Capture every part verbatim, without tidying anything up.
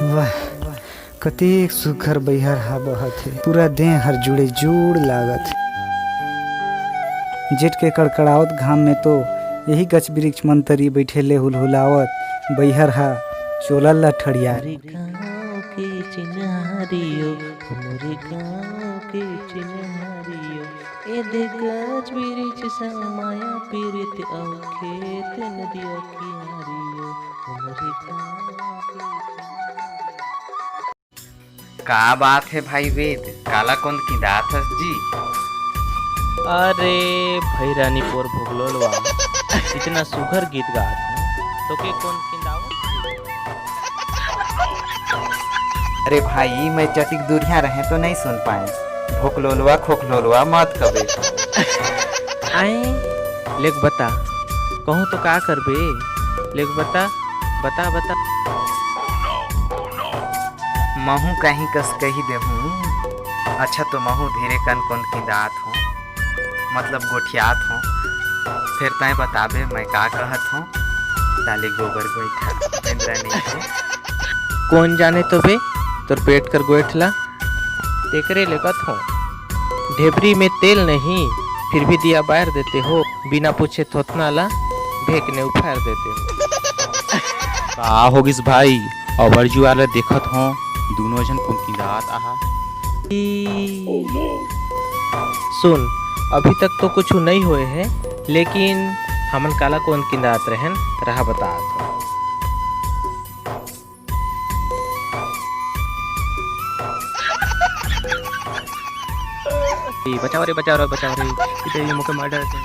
वाह, कतेक सुघर बइहर हा बहत हे, पूरा देह हर जुड़े जुड़ लागत हे। जेठ के कड़कड़ावत घाम में तो यही गछ बिरिछ मन तरी बइठे ले हुलहुलावत बइहर हा चोला ल ठड़िया। हमरे गाँव के चिन्हारी ओ, हमरे गाँव के चिन्हारी ओ, ए दे गछ बिरिछ संग माया पीरित अउ खेत नदिया किनारी ओ, हमरे गाँव के चिन्हारी। का बात हे भाई वेद, काला कोन किंदात हस जी? अरे भैरानी पोर भोगलोलवा, इतना सुघर गीत गात हूँ, तो के कोन किंदावत? अरे भाई, मैं चटिक दूरिया रहे तो नहीं सुन पाए। भोकलोलवा खोकलोलवा मत कबे। आए, लेक बता, कहूँ तो का करबे? लेक बता, बता, बता। महूँ कहीं कस कही देहूँ। अच्छा तो महूँ धीरे कन कोन किंदात हूँ, मतलब गोठियात हूँ। फिर तैं बताबे मैं का कहत हूँ। साले गोबर गोइठा, बेंदरा नहीं है। कोन जाने तो बे, तोर पेट कर गोइठ ला। तेकरे ले कथों, ढेबरी में तेल नहीं, फिर भी दिया बार देते हो, बिना पूछे थोथना ला भेंक ने उफार देते हो। का होगिस भाई, अबर जुआर ला देखत हो, दूनों झन कोन किंदात आहा। सुन, अभी तक तो कुछ नहीं होए है, लेकिन हमन काला कोन किंदात रहन, रहा बतात हो। ए, बचाओ रे, बचाओ रे, बचाओ रे। इधर ये मुके मर्डर से।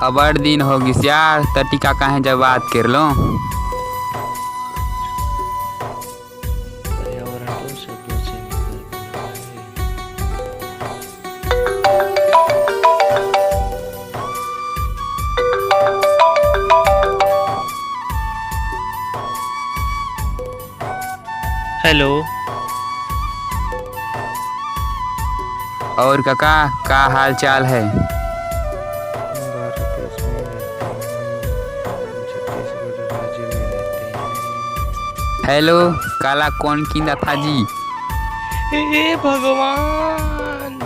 अबड़ दिन हो गिस यार, त टीका काहे जब बात कर लो। पर्यावरण को शब्दों से निकलता है। हेलो। और काका, का हाल चाल है? भारत देश में रहते हैं, छत्तीसगढ़ राज्य में रहते हैं। हेलो, काला कोन किंदा था जी? हे भगवान।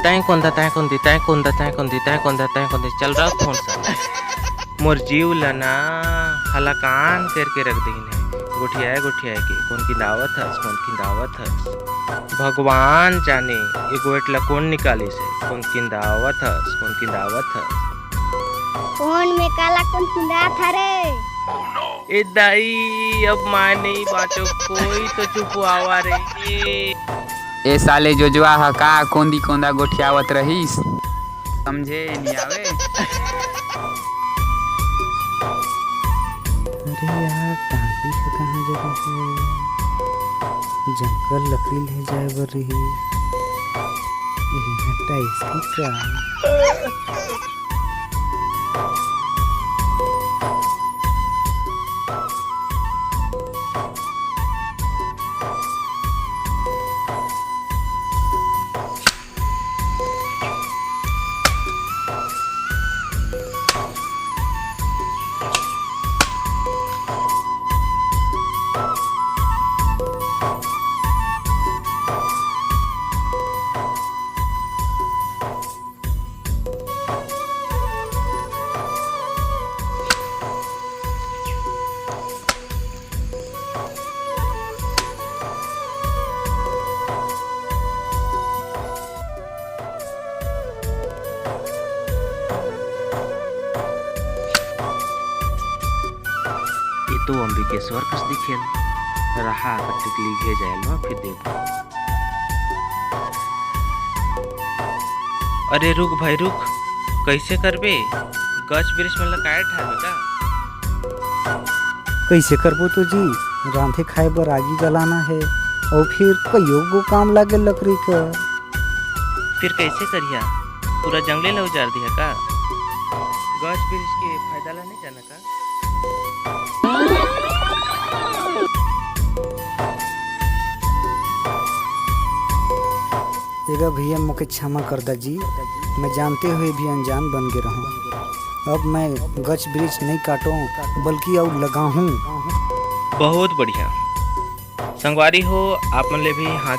तैं कोन दा, तैं कोन दी, तैं कोन दा, तैं कोन दी, तैं कोन दा, तैं कोन दी। चल रहा फोन से। मोर जीव ल ना हलाकान करके रख दीन हे। गोठियाए गोठियाए के कोन किंदावत हस, कोन किंदावत हस। भगवान जाने ए गोठ ल कोन निकालिस हे, कोन किंदावत हस, कोन किंदावत हस। फोन में काला कोन किंदात हरे? ए दाई, अब मैं नहीं बाँचो, कोई तो छुपवावा रे। ए साले जोजवा ह का कोंदी कोंदा गोठियावत रहिस, समझे नी आवे। अरे यार, टांगी ह कहाँ जगह हे? जंगल लकड़ी ले जाए बर रही। ये हटा इसकी का। ये तो अंबिकेश्वर कस दिखेल रहा, टिकली घे जायल ना, फिर देखो। अरे रुक भाई रुक, कइसे करबे? गछ बिरिछ मन ल काहे ढारबे का? कइसे करबो तो जी, रांधे खाए बर आगी जलाना हे, अउ फिर कइयो गो काम लागे लकड़ी का। फिर कइसे करिहा? पूरा जंगले ल उजार दिहा का? गछ बिरिछ के फायदा ला नहीं जाना का? एगा भैया, मोके क्षमा कर दा जी, मैं जानते हुए भी अनजान बन गे रहूं। अब मैं गछ बिरिछ नहीं काटूं, बल्कि अउ लगाहूं। बहुत बढ़िया। संगवारी हो, आप मन ले भी हाथ